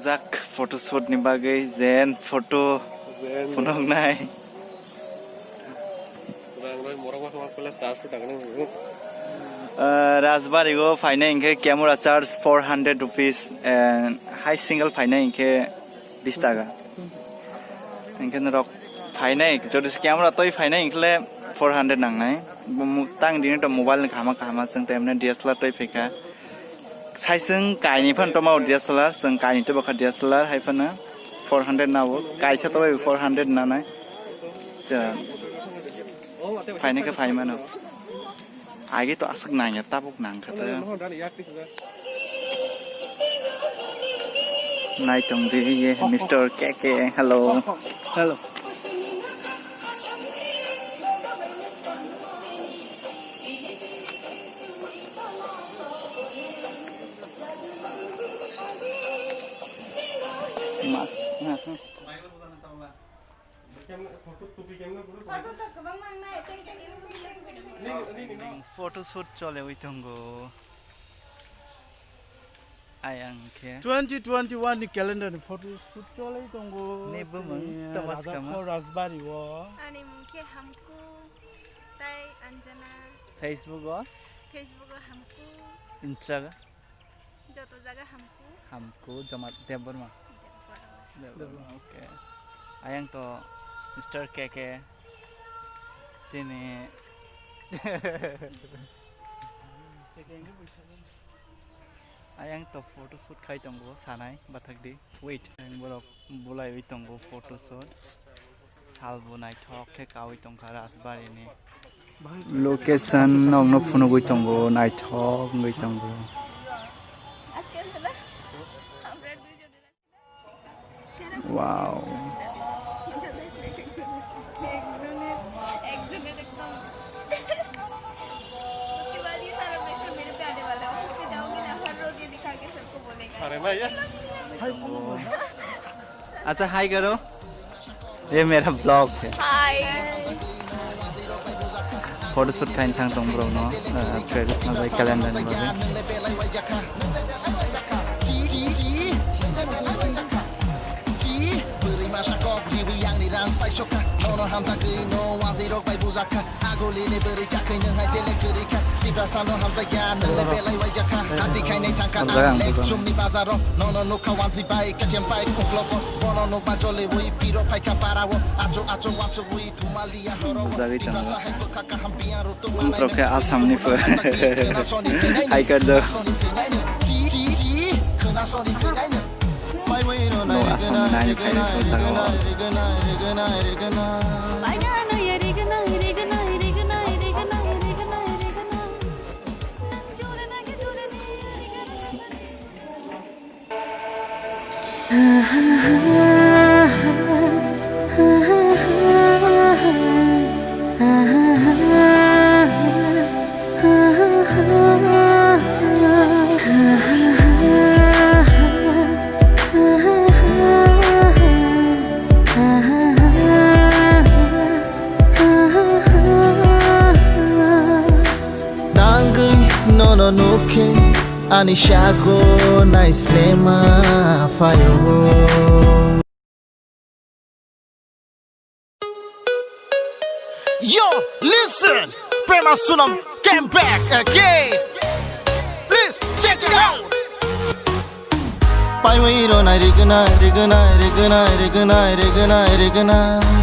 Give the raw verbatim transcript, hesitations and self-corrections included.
Jak photoshoot ni bagwi zen photo Zen. Phunuknai. Rang roi morok ma khama pela charge tang nang. Uh, Rajbari go phainai hinkhe camera charge four hundred rupees and high single phainai hinkhe bis taka. Hinkhe norok phainai, jodi se camera toi phainai hinkhle four hundred nangnai. Bo mu-, tang dini to mobile ni kahama kahama chwng temne D S L R toi phaikha. Sai chwng kainwi phano tongma D S L R, chwng kainwi to bwkha D S L R hai phano four hundred nao, kaisa to bai four hundred nanai. Chwng phainai khe phai mano. Agi to aswk nangya, tabuk nangkha to. Naitong di ye, Mister K K, hello. Hello. Ma, na, na. Photoshoot chole wi tongo. Ayang khe. Twenty twenty-one ni calendar ni photoshoot chole wi tongo. Ni bumung chini tamo Raja swkamo? Khor Rajbari o. Ani mung khe Hamku, tai Anjana. Facebook o? Facebook o Hamku. Insta? Joto jaga Hamku. Hamku, Joma-, Debbarma. Debbarma. Debbarma, okay. Ayang to Mister K K. Chini. Ayang to photoshoot khai tongo, sanai, bathak di. Wait, ang borok bulai wi tongo photoshoot. Salbo naithok khe kaui tongkha Rajbari ni. Location nokno phunugwi tongo, naithok wngwi tongo. Wow. Acha, hi karo. Ye mera vlog hai. Hi. Photoshoot khaina thang tong bro no, uh, traditional bai calendar ni bagwi. Bujagwi tongo. Umtrok khe Assam ni pho. Hai kar do. No Assam nai ni phai rok o jaga o. Tangwi nono nukhe ani sago naislema phaio. Yo, listen! Prema Sunam came back again! Please check it out! Paiwi ronai rignai, rignai, rignai, rignai, rignai, rignai.